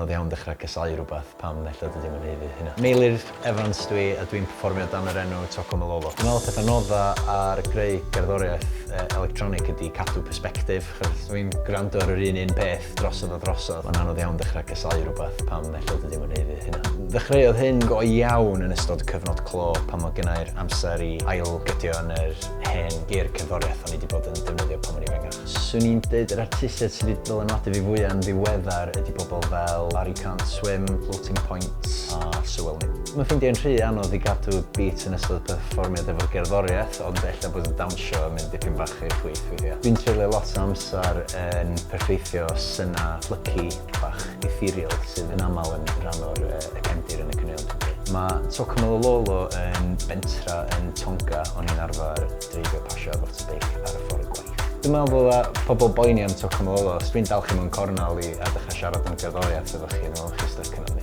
anodd iawn dechrau casáu rhywbeth pam ella dwi ddim yn haeddu hynna. Meilir Evans dwi a dwi'n perfformio dan yr enw Toco Malolo. Dwi'n meddwl peth anodda ar greu gerddoriaeth electronig ydi cadw persbectif, achos os dwi'n gwrando ar yr un un peth drosodd a drosodd, mae'n anodd iawn dechrau casáu rhywbeth pam ella dwi ddim yn haeddu hynna. Ddechreuodd hyn go iawn yn ystod cyfnod clo pan oedd gennai'r amser i ail-gydio yn yr hen gear cerddoriaeth o'n i 'di bod yn defnyddio pan o'n i'n fengach. Swn i'n deud yr artistiaid sydd wedi dylanwadu fi fwya yn ddiweddar ydy bobl fel Barry Can't Swim, Floating Points a Sywel Newton. Mae'n ffeindio hi'n rhy anodd i gadw beat yn ystod perfformiad efo'r gerddoriaeth, ond ella bod y dawnsio yn mynd dipyn bach i'r chwith weithiau. Dwi'n treulio lot o amser yn perffeithio synau plycu bach ethereal sydd yn aml yn rhan o'r y cefndir yn y caneuon dwi'n creu. Mae Tokomalolo yn bentra yn Tonga o'n i'n arfer dreifio pasio ar fotobeic ar y ffordd i gwaith. Dwi'n meddwl ddyla pobl boeni am Tokomalolo, os dwi'n dal chi mewn cornel i a dechrau siarad am gerddoriaeth efo chi, dwi'n meddwl chi styc yna.